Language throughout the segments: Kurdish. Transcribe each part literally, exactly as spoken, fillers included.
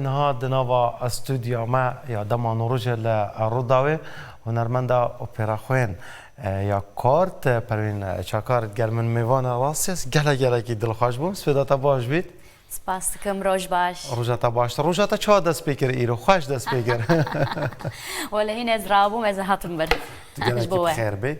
Niha di nava stûdya me ya dema nûrojê li Rûdawê hunermenda operaxwên ya kort Perwîn Çakar digel min mêvan e. Rastî ez gelek gelekî dilxweş bûm. Spêda te baş bît. Spas dikim, roj baş. Roja te baş. Roja te çawa dest pê kir îro? Xweş dest pê kir. Wele hîn ez rabûm, ez hatim vir. Tu gelekî bi xêr bê.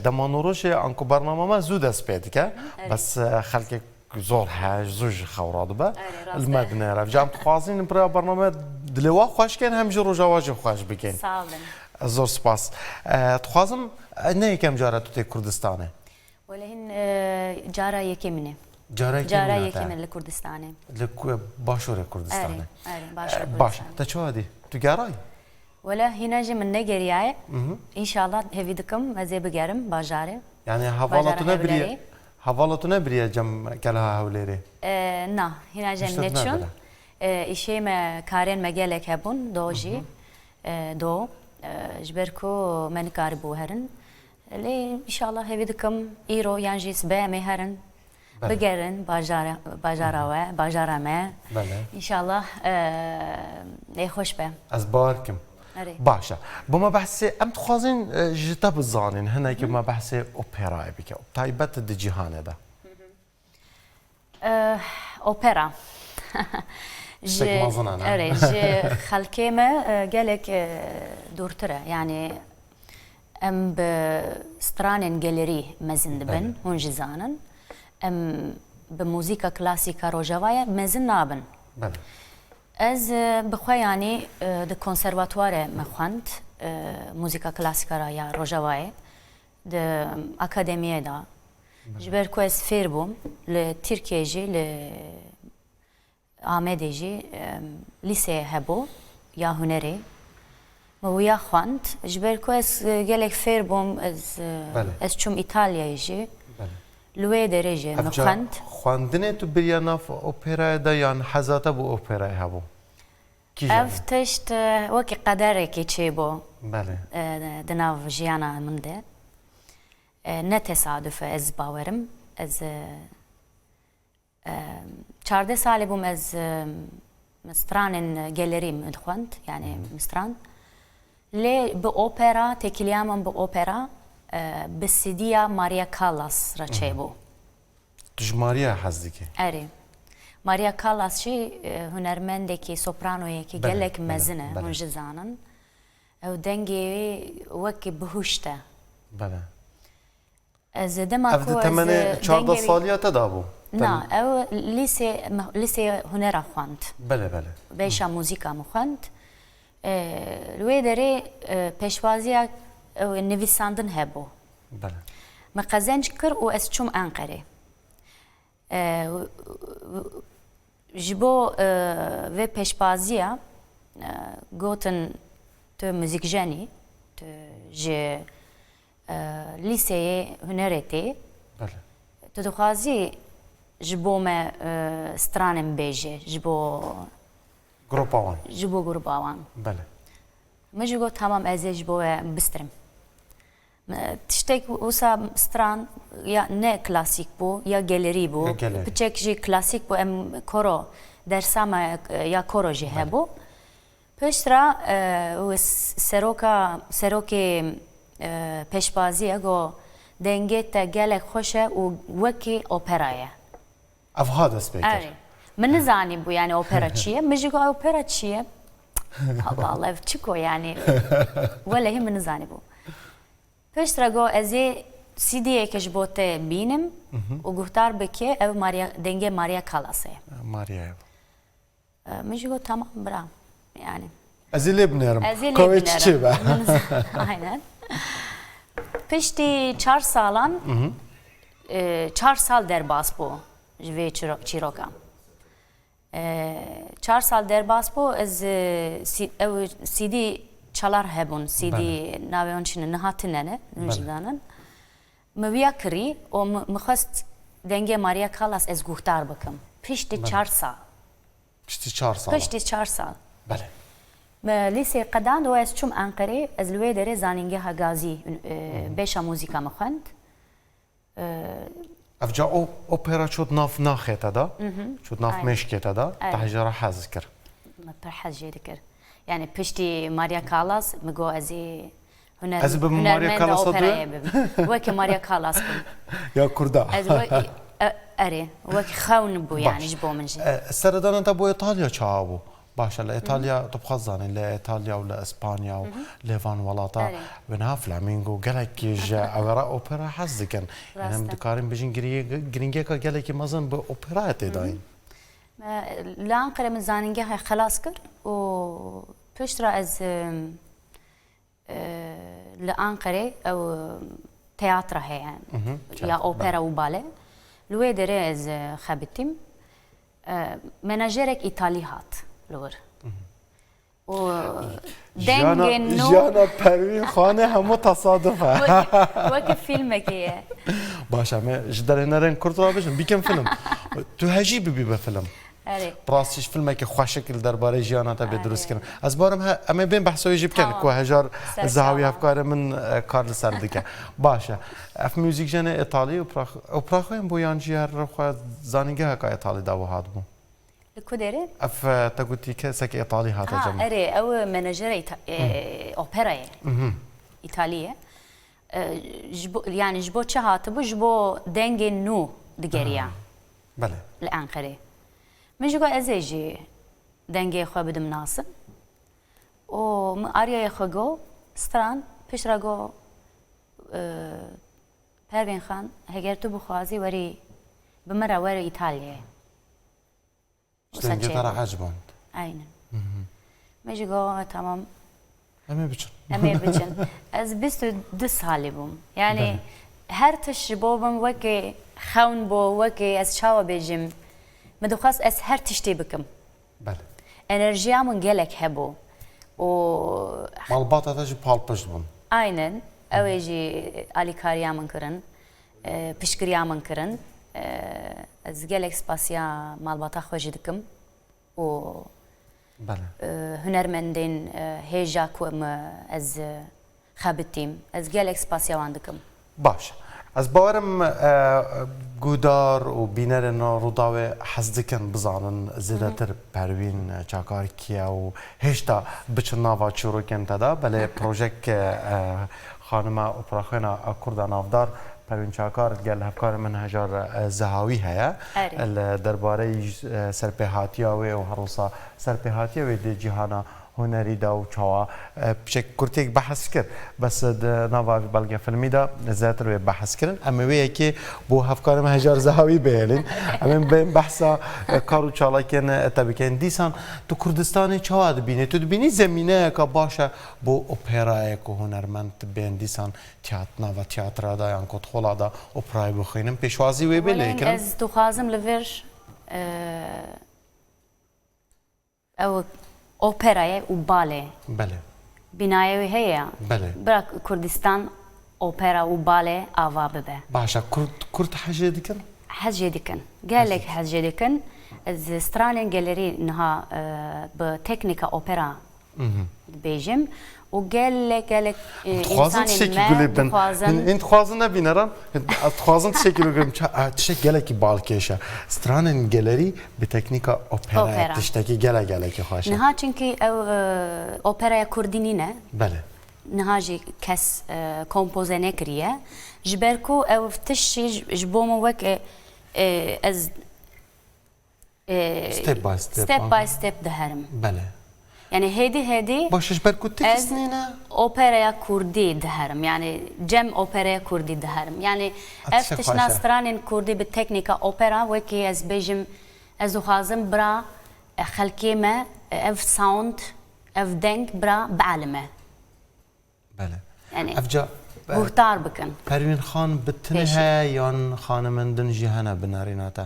Dema nûrojê anku bernama me zû dest pê dike. Erê. Bes xelkê zor he, zû ji xew radibe. Erê, rast e. Li me dinêre. Cem dixwazîn bira bername dilê wa xweş kên, hem jî roja wa jî xweş bikên. Sağ olun. Zor spas. E, dixwazim, e, ne yekem cara tu tê Kurdistanê? Wele hîn, e, cara yekê min e. Cara yekê Cara min e yekê te? Min li Kurdistanê. Li ku-, başûrê Kurdistanê. Erê, erê, başûrê E, baş. Kurdistanê. Te çawa dî? Tu gerayî? Wele hîna jî min negeriyaye. Mhm. Înşallah hevî dikim ez ê bigerim bajarê. Yani hevala Bajara tu nebiriye, Hewlêrê. Hevala tu nebiriye cem Keleha Hewlêrê? E, na, hîna jî em Îşte tu neçûn. Nebire. E, îşê me, karên me gelek hebûn, do jî. Mhm. E, do. E, ji ber ku me nikaribû herin. Lê înşallah hevî dikim îro yan jî sibe em ê herin. Belê. Bigerin bajara, bajara we, bajara me. Belê. Înşallah, e, ê xweş be. Ez bawer kim. Erê. Baş e. Bi me behsê, em dixwazin, e, ji te bizanin, hinekî me behsê operayê bike. Taybet di cîhanê de. E, opera. Ji, Pek mezin e, ne? Erê, ji xelkê me, e, gelek, e, dûrtir e. Yani, Em bi stranên gelerî mezin dibin, Belê. Hûn jî zanin. Em bi muzîka klasîka Rojavayê mezin nabin. Belê. Ez, e, bi xwe yanî, e, di konservatuwarê me xwend, e, muzîka klasîka ra ya Rojavayê, di akademiyê de. Belê. Ji ber ku ez fêr bûm, li Tirkiyê jî, li Amedê jî, em, lîseyê hebû ya hunerê. Min wiya xwend. Ji ber ku ez, e, gelek fêr bûm, ez, e, Belê. Ez çûm Îtalyayê jî. Belê. Li wê derê jî min Evca xwend. Xwendinê tu biriya nav operayê de yan heza te bo operayê hebû? Kîjan Ev e? Tişt, e, wekî qederekî çêbû. Belê. E, di nav jiyana min de. E, ne tesaduf e, ez bawerim. Ez, e, Em, çardeh salê bûm ez, em, stranên gelerî min dixwend, yani Hı hı. Min strand. Lê bi opera, têkiliya min bi opera, e, bi C D'ya Maria Callas re Hı hı. Çêbû. Tu ji Maria hez dikî? Erê. Maria Callas jî, e, hunermendekî, sopranoyekî Belê, gelek belê, mezin e, belê. Hûn jî zanin. Ew dengê wê wekî bihuşt e. Belê. Ez dema Ev ku di ez temenê çardeh dengê wî saliya te de bû? Na, Tem- ew lîsê, me-, lîsê hunera xwend. Belê, belê. Beşa muzîka min xwend. E, li wê derê, e, pêşwaziya, e, nivîsandin hebû. Belê. Min qezenc kir û ez çûm Enqerê. E, Ji bo, e, vê pêşbaziya, e, gotin tu muzîkjen î, tu ji, e, lîseyê hunerê tê. Belê. Tu dixwazî ji bo me, e, stranên bêjî, ji bo Grupa wan. Ji bo grupa wan. Belê. Min jî got, tamam, ez ê ji bo we bistirim. Tiştek wisa stran ya ne klasîk bû, ya gelerî bû. Ya gelerî. Piçek jî klasîk bû, em koro, dersa me ya koro jî Belê. Hebû. Piştre, e, wis-, seroka, serokê, e, pêşbaziyê got, dengê te gelek xweş e û wekî opera ye. Ev ha dest pê kir. Erê. Min nizanî bû, yani opera çi ye? Min jî got, opera çi ye? Allah Allah, ev çi ko yani? Welehî min nizanî bû. Piştre got, ez ê C D'yeke ji bo te bînim Mhm. Û guhdar bike, ev Maria, dengê Maria Callasê. Maria ye. E, min jî got, tamam bira. Yani. Ez ê lê binêrim. Ez ê lê Ka wê binêrim. Çi çê be? Min z-, aynen. Piştî çar salan, Mhm. E, çar sal derbas bû ji vê çiro-, çîroka. E, çar sal derbas bû, ez, e, si-, ew C D çalar hebûn, C D Belê. Navê wan çi ne, niha tune ne, hûn jî Belê. Zanin. Min wiya kirî û mi-, min xwest dengê Maria Callas ez guhdar bikim. Piştî Belê. Çar sal. Piştî çar sal. Piştî çar sal. Belê. Me lîsê qedand û ez çûm Enqerê, ez li wê derê zanîngeha gazî, e, Hı hı. Beşa muzîka min xwend. E, Ev ca o, opera çot nav naxê te da, Mhm. Çot nav Aynen. Mêşkê te da, Aynen. Te hejara hez kir. Min pir hez jê dikir. Yani piştî Maria Callas, min got ez ê huner-, Ez bim Maria hunermenda Callas-a operayê bibim. Wekî Maria Callas bim. Ya Kurda. Ez wekî, e, erê, wekî xewn bû yani Baş. ji bo min jî. E, seredana te bo Îtalya çawa bû? Baş e, li Îtalya, tu bi xwe zanî, li Îtalya û li Îspanya û li van welata Erê. bi niha flamingo gelekî ji ewera opera hez dikin. Yani Rast em e. dikarin bijin girî-, girîngiyeka gelekî mezin bi operayê tê dayîn. Me, li Anqerê min zanîngehê xelas kir û piştre ez, em, e, li Anqerê ew, em, teatra heye, Mhm, ya teatra, opera bele. û bale. Li wê derê ez, e, xebitîm. E, menajerek Îtalî hat li wir. Mhm. û Jiyana, dengên nû. jiyana Perwîn Xanê hemû tesaduf e. Wek-, wekî fîlmekê ye. Baş e, em ê ji derhênerên Kurd re bijin, bikin film. Tu hejî bibî be film. Erê. Bi rastî jî filmekî xweşik li derbarê jiyana te bê Erê. dirust kirin. Ez barim he, em ê bên behsa wê jî bikin, Tamam. ku Hejar Ser Zehawî çawa. hevkarê min, e, kar li ser dike. Baş e. Ev muzîkjenê Îtalî û opera-, opera xwên bû yan jî her xwe zanîngeheka Îtalî de wiha dibû? Li ku derê? Ev, e, te gotî kesekî Îtalî hate Ha, cem. erê, ew menajera Îta-, e, Hmm. operayê. Mhm. Îtalî ye. E, ji bo, yani ji bo çi hatibû? Ji bo dengê nû digeriya. Ha. Belê. Li Enqerê. Min jî got ez ê jî dengê xwe bidim nas. Û min ariyayê xwe got, stran, piştre got, e, Pervîn Xan, heger tu bixwazî werî bi min re were Îtalyayê. Wisa Dengê te re çêbû. eciband. Aynen. Mhm. Me jî got, tamam. Em ê biçin. Em ê biçin. Ez bîst û du salî bûm. Yani Belê. her tişt ji bo min wekî xewn bû, wekî ez çawa bêjim. Min dixwest ez her tiştê bikim. Belê. Enerjiya min gelek hebû. Û Malbata te jî palpişt bûn. Aynen. Ew ê jî alîkariya min kirin. E, piştgiriya min kirin. E, ez gelek spasiya malbata xwe jî dikim û, Belê. e, hunermendên, e, hêja ku min, e, ez, e, xebitîm. Ez gelek spasiya wan dikim. Baş. Ez bawerim, e, guhdar û bînerên Rûdawê hez dikin bizanin zêdetir Perwîn Çakar kî ye û hêşta biçin nava çîrokên te de. Belê projek, e, xanima operaxwêna Kurda navdar Perwîn Çakar gel hevkarê min Hejar, e, Zehawî heye. Erê. Li derbareyî, e, serpêhatiya wê û her wisa serpêhatiya wê di cîhana hunerî de û çawa, e, piçek kurtêk behs kir. Bes di nava vî belgefilmî de zêdetir wê behs kirin. Em ê wê yekê bo hevkarê me Hejar Zehawî bihêlin. Em ê bên behsa, e, kar û çalakên, e, te bikin. Dîsan tu Kurdistanê çawa dibînî? Tu dibînî zemîneyeka baş e bo operayê ku hunermend bên dîsan tiyat-, nava tiyatra de yan kotxola de operayê bixwînin? Pêşwazî wê bê lê Welên kirin? ez dixwazim li vir, e, Ew opera ye û bal e. Belê. Bînayê wê heye ya. Belê. Bira Kurdistan opera û balê ava bibe. Baş e. Kurd, Kurd hez jê dikin? Hez jê dikin. Gelek hez jê dikin. Ez stranên gelerî niha, e, bi teknîka opera Mhm. dibêjim. Û gelek, gelek, e, Dixwazin insanên tiştekî me gulê bin. dixwazin. Hîn, hîn dixwazin ne bîneran. Hîn, ez dixwazin tiştekî gulê bin. Ça-, e, tiştek gelekî balkêş e. Stranên gelerî bi teknîka opera, Opera. tiştekî gelek gelekî xweş e. Niha çimkî ew, e, operaya kurdî nîne. Belê. Niha jî kes, e, kompoze nekiriye. Ji ber ku ew tişt jî ji, ji bo min wek, e, e, ez, e, Step by step, step aha. by step diherim. Belê. Yani hêdî hêdî Baş e, ji ber ku tekst ez nîne. operaya kurdî diherim. Yani cem operaya kurdî diherim. Yani Etiş ev tiştna xweş e. stranên kurdî bi teknîka opera wekî ez bêjim, ez dixwazim bira, e, xelkê me, e, ev sound, ev deng bira bielime. Belê. Yani Evca, e, guhdar bikin. Perwîn Xan bi tinê Pêşî. heye yan xanimên din jî hene bi nerîna te?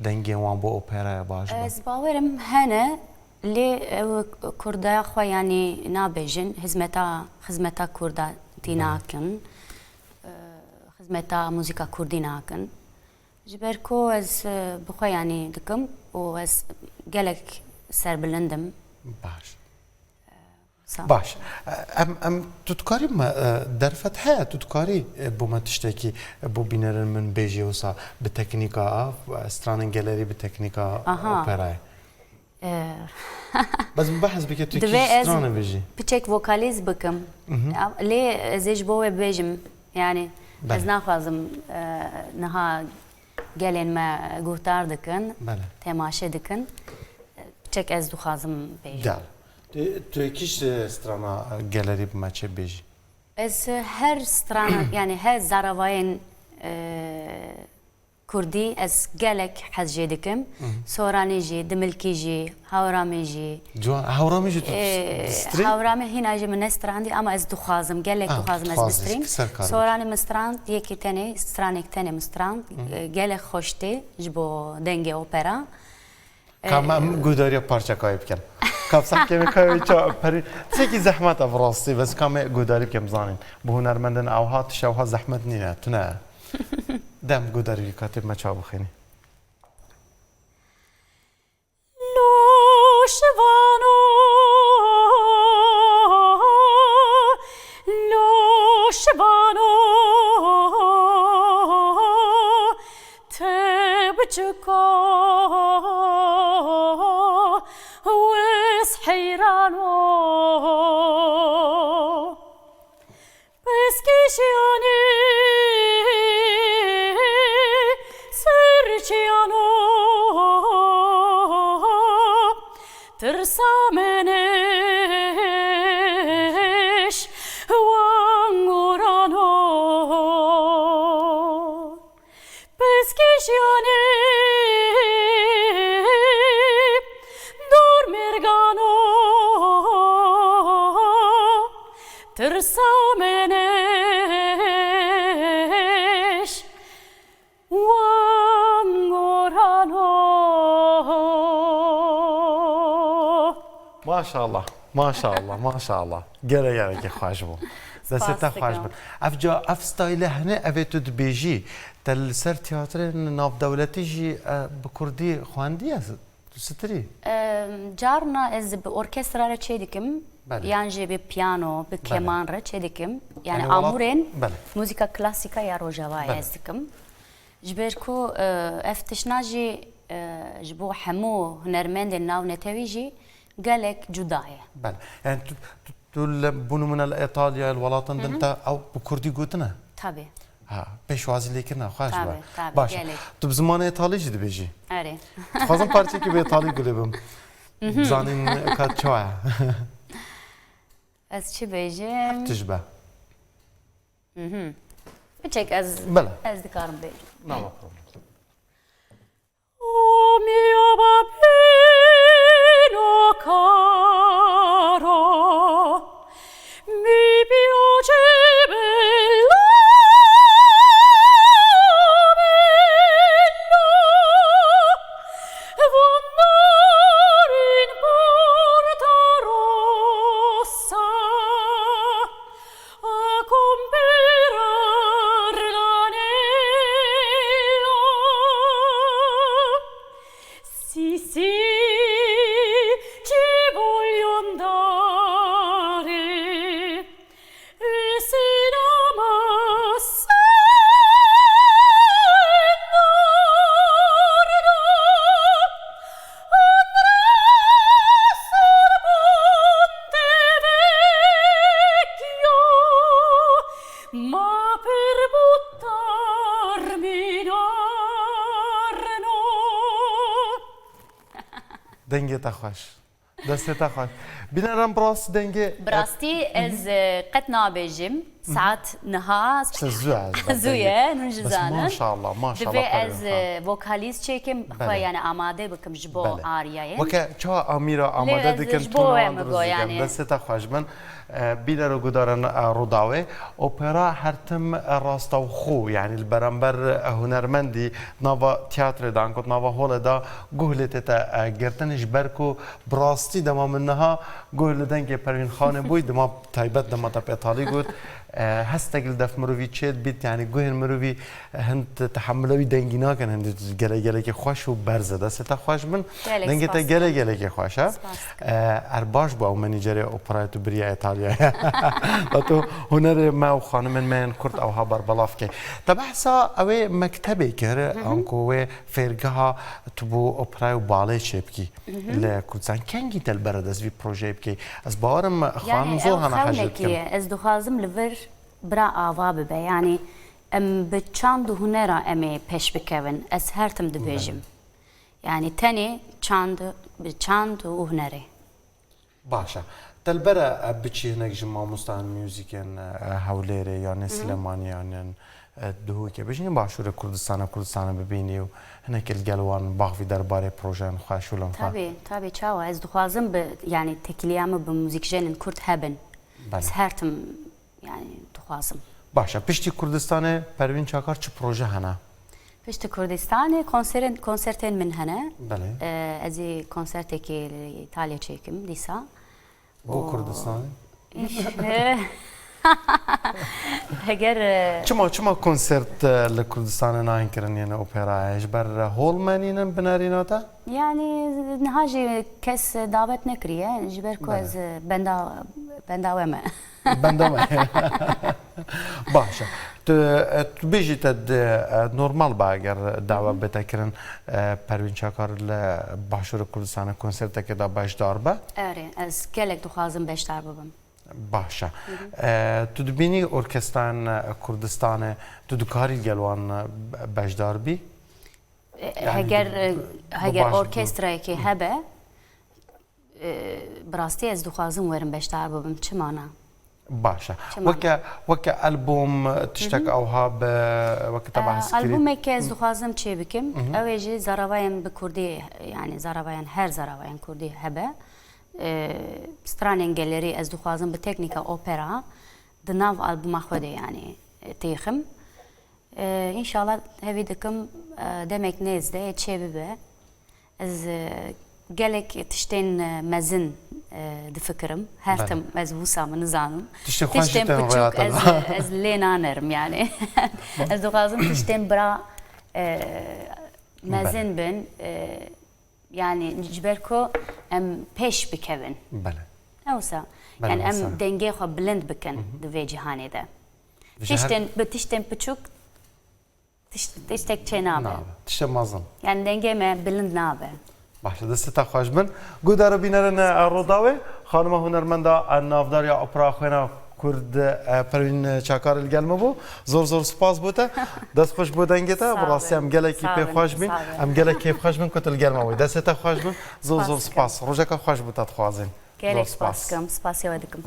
Dengên wan bo operaya baş be? Ez bawerim hene, lê ew kurdaya xwe yanî nabêjin, hizmeta, xizmeta kurda tî Belê. nakin, e, xizmeta muzîka kurdî nakin. Ji ber ku ez, e, bi xwe yanî dikim û ez gelek serbilind im. Baş. Sağ ol. Baş. Em, em, tu dikarî me, e, derfet heye, tu dikarî, e, bo me tiştekî, e, bo bînerên min bêjî wisa bi teknîka, e, stranên gelerî bi teknîka Aha. operayê? Ee, Bes min behs bike tu Divê kî ez strana bêjî. piçek vokalîst bikim. Lê ez ê ji bo we bibêjim. Yani ez Belê. naxwazim e, niha gelên me guhdar dikin, Belê. temaşe dikin. Piçek ez dixwazim bêjim. Gel. Tu, tu kî ji strana e, gelerî bi me çê bêjî. Ez her strana, yani her zaravayên e, kurdî ez gelek hez jê dikim. Soranî jî, Dimilkî jî, Hawramî jî. Ciwan, Hawramî jî tu Ee, distrî? Hawramî hîna jî min nestrandî ama ez dixwazim, gelek Ah, dixwazim ez dixwazî, bistrîm. ki ser kar Soranî min strand, yekî tenê, stranek tenê min strand. Ee, gelek xweş tê ji bo dengê opera. Ka me em guhdariya parçekayê bikin. Ka bi sehkê me kayê ça perî. Tiştekî zehmet e bi rastî, bes ka me guhdarî bikin bizanîn. Bi hunermendin ewha tişt ewha zehmet nîne, tune. Dem guhdarî katê me ça bixênî. Noşvano, noşvano, te biçiko wis heyrano. Peskişiyani serçiyano tirsa meneş wangorano. Peskişiyani dor mergano tirsa meneş wangorano. Maşallah, maşallah, maşallah. Gere gerekî xweş bû. Destê te Spas xweş dikim. bin. Ev ca, ev style hene, evê tu dibêjî. Te li ser tiyatrên navdewletî jî e, bi kurdî xwendiye? Tu sitirî? Em, Carna ez bi orkestra re çê dikim, Belê. Yan jî bi piyano, bi keman re çê dikim. Yani, Yani, welat- amûrên Belê. muzîka klasîka ya Rojavayê Belê. ez dikim. Ji ber ku e, ev tişna jî e, ji bo hemû hunermendên navnetewî jî gelek cuda ye. Belê. Yani tu, tu, tu li, bo nimûne li Îtalya, li welatên din te ew bi kurdî gotine? Tabii. Ha, pêşwazî lê kirine, xweş Tabii, be. tabii, Baş. Gelek. Tu bi zimanê îtalî jî dibêjî? Erê. Dixwazim parçekî bi îtalî gulê bim. Zanîn ka çawa ye. Ez çi bêjim? Tu ji be. Piçek ez, Belê. Ez dikarim bêjim. Nava problem. O mio bambino caro, mi piace bella bella, andare in Porta Rossa a comperar l'anello. Sì, sì, ci voglio andare, e se la massa è in Nord, andrà sul ponte vecchio, ma per buttarmi in arno. Dengê te xweş. Destê te xweş. Bîneran bi rastî dengê Bi rastî ez e, qet nabêjim. Saet niha Te zû ez be zû ye, hûn jî Bes zanin. Maşallah, maşallah. Divê ez perê e, vokalîst çêkim, xwe Belê. yani amade bikim ji bo Belê. ariyayê. Weke çawa Amîra Lê amade ez dikin, ji tu bo niha em dirust go, dikin. yani. Destê te xweş bin. E, bîner û gudaran e, Rûdawê. Opera her tim e, rastewxo, yani li beramber e, hunermendî nava tiyatrê de, ankot nava holê de guh lê tête e, girtin, ji ber ku bi rastî dema min niha guh li dengê Pervîn Xanê bûy, dema taybet dema te pê talî got. E, hestek li def mirovî çêdibît, yanî guhên mirovî, e, hin te-, tehemûla wî dengî nakin, hin gele gelekî xweş û berz e. Destê te xweş bin. Gelek Dengê te spas gele dikim. Gelekî xweş e. Spas dikim. E, er baş bû ew menîcerê operayê tu biriya Îtalyayê. Ba tu hunerê me û xanimên me yên Kurd ewha berbelav key. Te behsa ew ê mektebê kir, Hı hı. anku wê fêrgeha tu bû operayê û balê çêbikî Hı hı. li Kurdistan. Kengî te li ber dest vî projeyê bikey? Ez bawerim xanim Yani zor ew hene hejê xewnekî dikin. ye. Ez dixwazim li vir bira ava bibe. Yani em bi çand û hunera em ê pêş bikevin. Ez her tim dibêjim. Belê. Yani tenê çand, bi çand û hunerê. Baş e. Te li ber e biçî hinek ji mamosteyên muzîkên, e, Hewlêrê, yanê Hı hı. Silêmaniyê, yanên, e, Duhokê, bijî Başûrê Kurdistanê, Kurdistanê bibînî û hinekî li gel wan baxvî derbarê projeyên xwe, şûlên xwe. Tabii, tabii, çawa. Ez dixwazim bi, yani tekiliya min bi muzîkjenên Kurd hebin. Belê. Ez her tim, yani dixwazim. Baş e. Piştî Kurdistanê, Pervîn Çakar, çi proje hene? Piştî Kurdistanê konserên, konsertên min hene. Belê. Ee, ez ê konsertekê li Îtalya çêkim dîsa. Bo Û Kurdistanê? Îş-, Heger, e, Çima, çima konsert, e, li Kurdistanê nayên kirin, yên operayê? Ji ber hol menînin binerîna te? Yani niha jî kes davet nekiriye. Ji ber ku Belê. ez, e, benda, benda we me. Benda me. Baş e. Tu, e, tu bêjî te di, e, normal be eger dawe Hı hı. bête kirin, e, Pervîn Çakar li Başûrê Kurdistanê konsertekê de beşdar be? Erê, ez gelek dixwazim beşdar bibim. Baş e. Hı hı. E, tu dibînî orkestrayên, e, Kurdistanê, tu dikarî gel wan, e, beşdar bî? E, Yani heger, e, bi heger baş orkestrayekê Hı. hebe, e, bi rastî ez dixwazim werim beşdar bibim. Çima na? Baş e. Çima na? Weke, weke album, tiştek Hı hı. ewha bi, weke te E, behs kirî. Albumeke ez Hı. dixwazim çê bikim. Hı hı. Ew ê jî zaravayên bi kurdî, yani zaravayên, her zaravayên kurdî hebe. E, stranên gelerî ez dixwazim bi teknîka opera di nav albuma xwe de, yani, e, têxim. E, înşallah hevî dikim, e, demek nêz de çê bibe. Ez, e, gelek tiştên, e, mezin, e, difikirim. Her Belê. tim ez wisa min nizanim. Tiştê xweş jî Tiştên tên piçûk rêya te ez, da. ez lê nanerim yani. Ez dixwazim tiştên bira, e, mezin Belê. bin. E, yani ji ber ku em pêş bikevin. Belê. Ewsa. Belê, Yani em wisa. dengê xwe bilind bikin Hı hı. di vê cîhanê de. Ji her Tiştên, bi tiştên piçûk Tişt-, tiştek çê nabe. Nabe. Tiştê mezin. Yani dengê me bilind nabe. Baş e, destê te xweş bin. Guhdar û bînerên, e, Rûdawê, xanima hunermenda, e, navdar ya opera xwêna Kurd, e, Pervîn Çakar li gel me bû. Zor zor spas bo te. Dest xweş bo dengê te. Sağ Bi rastî olun, em gelekî sağ pê olun, xweş bîn. sağ olun. Em gelek kêfxweş bin ku tu li gel me bûyî. Destê te xweş bin. Zor Spas zor dikim. spas. Rojeka xweş bo te dixwazin. Gelek Zor spas spas. dikim. Spasiya we dikim.